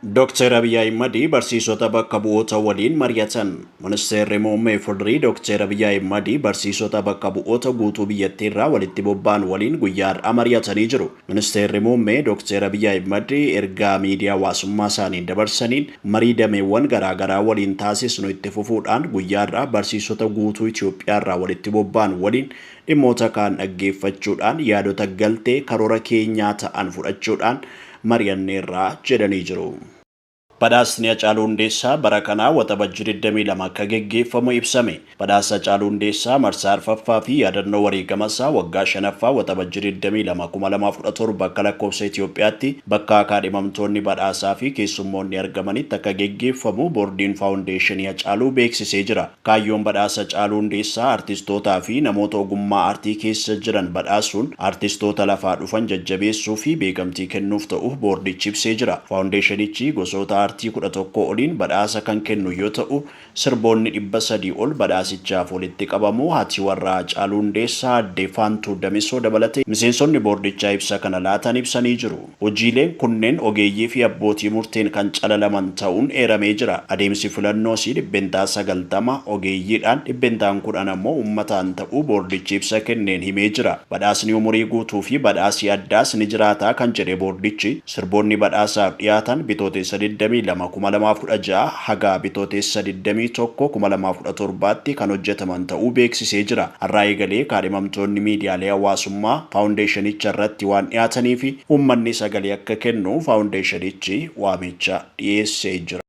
Dooktar Abiy Ahimad barsiisota bakka bu'oota waliin mari'atan. Ministeerri Muummee Fuuldurii Dooktar Abiy Ahimad barsiisota bakka bu'oota guutuu biyyattii irraa walitti bobba'an waliin guyyaa har'aa mari'atanii jiru. Ministeerri Muummee Dooktar Abiy Ahimad ergaa miidiyaa hawaasummaa isaaniin dabarsaniin, marii dameewwan garaagaraa waliin taasisnu itti fufuudhaan guyyaa har'aa barsiisota guutuu Itoophiyaa irraa walitti bobba'an waliin dhimmoota kaan dhaggeeffachuudhaan yaadota galtee karoora keenyaa ta'an fudhachuudhaan mari'anneerraa jedhanii jiru. Badhaasni Hacaaluu Hundeessaa bara kanaa Waxabajjii 22 akka geggeeffamu ibsame. Badhaasa Hacaaluu Hundeessaa marsaa arfaffaa fi yaadannoo wareegama isaa waggaa shanaffaa Waxabajjii 22 2017 akka lakkoofsa Itoophiyaatti bakka kaadhimamtoonni badhaasaa fi keessummoonni argamanitti akka geggeeffamu boordiin faawundeeshinii Hacaaluu beeksisee jira. Kaayyoon badhaasa Hacaaluu Hundeessaa artistootaa fi namoota ogummaa aartii keessa jiran badhaasuun artistoota lafaa dhufan jajjabeessuu fi beekamtii kennuuf ta'uu boordichi ibsee jira. Faawundeeshinichi gosoota aartii 11 oliin badhaasa kan kennu yoo ta'u, sirboonni 300 ol badhaasichaaf walitti qabamu haati warraa Hacaaluu Hundeessaa Aadde Faantuu Damisoo dabalatee miseensonni boordichaa ibsa kana laatan ibsanii jiru. Hojiileen kunneen ogeeyyii fi abbootii murteen kan calalaman ta'uun eeramee jira. Adeemsi filannoos 90% ogeeyyiidhaan, 10% ammoo uummataan ta'uu boordichi ibsa kenneen himee jira. Badhaasni umurii guutuu fi badhaasii addaas ni jiraata kan jedhe boordichi, sirboonni badhaasaaf dhiyaatan Bitootessa 22 2016 haga Bitootessa 21 2017tti kan hojjetaman ta'uu beeksisee jira. Har'aa eegalee kaadhimamtoonni miidiyaalee hawaasummaa faawundeeshinicha irratti waan dhiyaatanii fi uummanni sagalee akka kennu faawundeeshinichi waamicha dhiyeessee jira.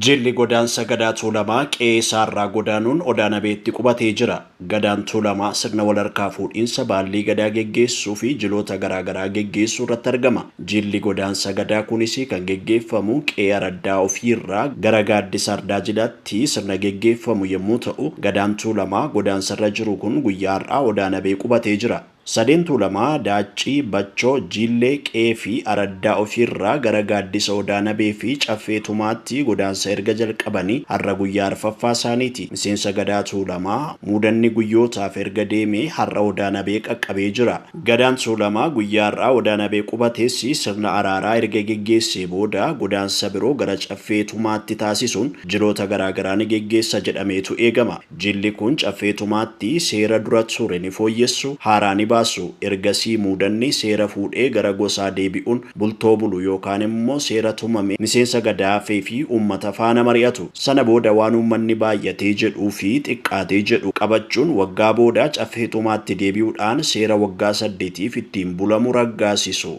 Jilli godaansa Gadaa Tuulamaa qe'ee isaarraa godaanuun Odaa Nabeetti qubatee jira. Gadaan Tuulamaa sirna walharkaa fuudhiinsa baallii Gadaa geggeessuu fi jiloota garaagaraa geggeessuu irratti argama. Jilli godaansa Gadaa kunis kan geggeeffamu qe'ee araddaa ofiirraa gara gaaddisa Ardaa Jilaatti sirna geggeeffamu yommuu ta'u, Gadaan Tuulamaa godaansarra jiru kun guyyaa har'aa Odaa Nabee qubatee jira. Sadeen Tuulamaa, Daaccii, Bachoo, Jiillee qe'ee fi araddaa ofiirraa gara gaaddisa Odaa Nabee fi Caffee Tumaatti godaansa erga jalqabanii har'a guyyaa arfaffaa isaaniiti. Miseensa Gadaa Tuulamaa muudanni guyyootaaf erga deemee har'a Odaa Nabee qaqqabee jira. Gadaan Tuulamaa guyyaa har'aa Odaa Nabee qubates sirna araaraa erga geggeessee booda godaansa biroo gara Caffee Tumaatti taasisuun jiloota garaagaraa ni geggeessa jedhameetu eegama. Jilli kun Caffee Tumaatti seera dura ture ni fooyyessu, haaraa ni baasu. Ergasii muudanni seera fuudhee gara gosaa deebi'uun bultoo bulu yookaan immoo seera tumame miseensa Gadaa hafee fi uummata faana mari'atu. Sana booda waan uummanni baay'atee jedhuu fi xiqqaatee jedhu qabachuun waggaa booda Caffee Tumaatti deebi'uudhaan seera waggaa 8f ittiin bulamu raggaasisu.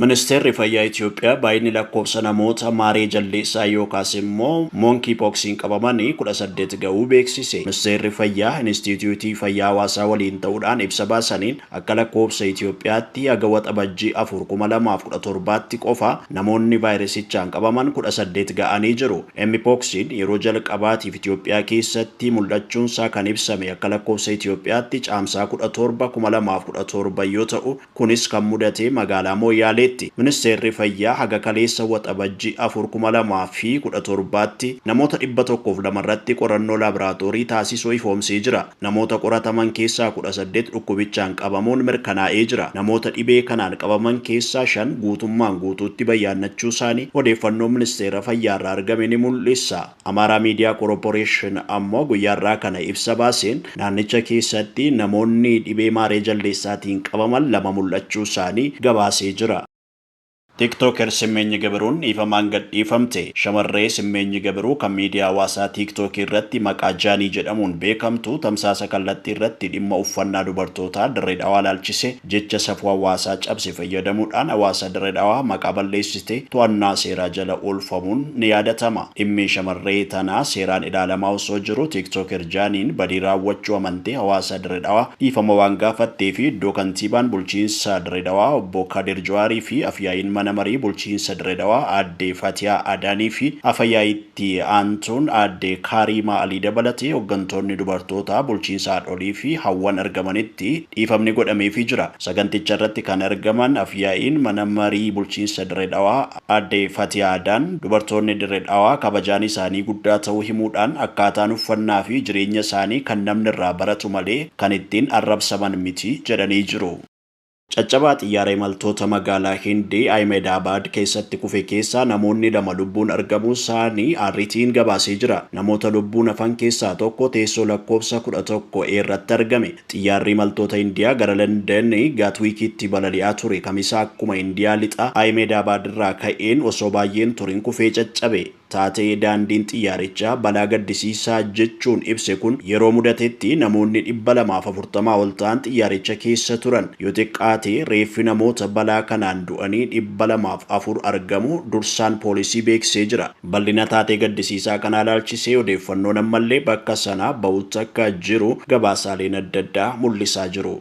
Ministeerri Fayyaa Itoophiyaa baay'inni lakkoofsa namoota maaree jaldeessaa yookaas immoo Monkey Poxiin qabamanii 18 ga'uu beeksise. Ministeerri Fayyaa Inistiitiyuutii Fayyaa Hawaasaa waliin ta'uudhaan ibsa baasaniin, akka lakkoofsa Itoophiyaatti haga Waxabajjii 4 2017tti qofa namoonni vaayirasichaan qabaman 18 ga'anii jiru. Mpoxiin yeroo jalqabaatiif Itoophiyaa keessatti mul'achuunsaa kan ibsame akka lakkoofsa Itoophiyaatti Caamsaa 17 2017 yoo ta'u, kunis kan mudate magaalaa Mooyaaleetti. Ministeerri Fayyaa haga kaleessa Waxabajji 4 2017tti namoota 102 irratti qorannoo laaboraatoorii taasisuu ifoomsee jira. Namoota qorataman keessaa 18 dhukkubichaan qabamuun mirkanaa'ee jira. Namoota dhibee kanaan qabaman keessaa 5 guutummaan guutuutti bayyaannachuu isaanii odeeffannoon ministeera fayyaarraa argame ni mul'isa. Amaaraa Miidiyaa Korporeeshin ammoo guyyaa har'aa kana ibsa baaseen, naannicha keessatti namoonni dhibee maaree jaldeessaatiin qabaman 2 mul'achuu isaanii gabaasee jira. TikToker Simmeenyi Gabiruun dhiifamaan gadhiifamte. Shamarree Simmeenyi Gabiruu kan miidiyaa hawaasaa Tiiktookii irratti maqaa Jaanii jedhamuun beekamtu, tamsaasa kallattii irratti dhimma uffannaa dubartootaa Dirree Dhawaa ilaalchise jecha safuu hawaasaa cabse fayyadamuudhaan hawaasa Dirree Dhawaa maqaa balleessite to'annaa seeraa jala oolfamuun ni yaadatama. Dhimmi shamarree tanaa seeraan ilaalamaa osoo jiru, TikToker Jaaniin badii raawwachuu amantee hawaasa Dirree Dhawaa dhiifama waan gaafattee fi iddoo kantiibaan bulchiinsa Dirree Dhawaa obbo Kadir Juwaarii fi afyaa'iin mana marii bulchiinsa Dirree Dhawaa aadde Fatiyaa Adaanii fi afyaa'iitti aantuun aadde Kaariimaa Alii dabalatee hoggantoonni dubartootaa bulchiinsa haadholii fi hawwan argamanitti dhiifamni godhameefii jira. Saganticha irratti kan argaman afyaa'iin mana marii bulchiinsa Dirree Dhawaa aadde Fatiyaa Adaan, dubartoonni Dirree Dhawaa kabajaan isaanii guddaa ta'uu himuudhaan, akkaataan uffannaa fi jireenya isaanii kan namni irraa baratu malee kan ittiin arrabsaman miti jedhanii jiru. Caccabaa xiyyaara imaltoota magaalaa Hindii Ahmedabad keessatti kufe keessaa namoonni 2 lubbuun argamuu isaanii RT'n gabaasee jira. Namoota lubbuun hafan keessaa tokko teessoo lakkoofsa 11 irratti argame. Xiyyaarri imaltoota Indiyaa gara London Gaatwiikitti balali'aa ture Kamisa akkuma Indiyaa lixa Ahmedabad irraa ka'een osoo baay'een turin kufee caccabe. Taatee daandiin xiyyaarichaa balaa gaddisiisaa jechuun ibse kun yeroo mudatetti namoonni 240 ol ta'an xiyyaaricha keessa turan. Yoo xiqqaate reeffi namoota balaa kanaan du'anii 204 argamu dursaan poolisii beeksisee jira. Bal'ina taatee gaddisiisaa kanaa ilaalchisee odeeffannoon ammallee bakka sanaa bahutti akka jiru gabaasaaleen adda addaa mul'isaa jiru.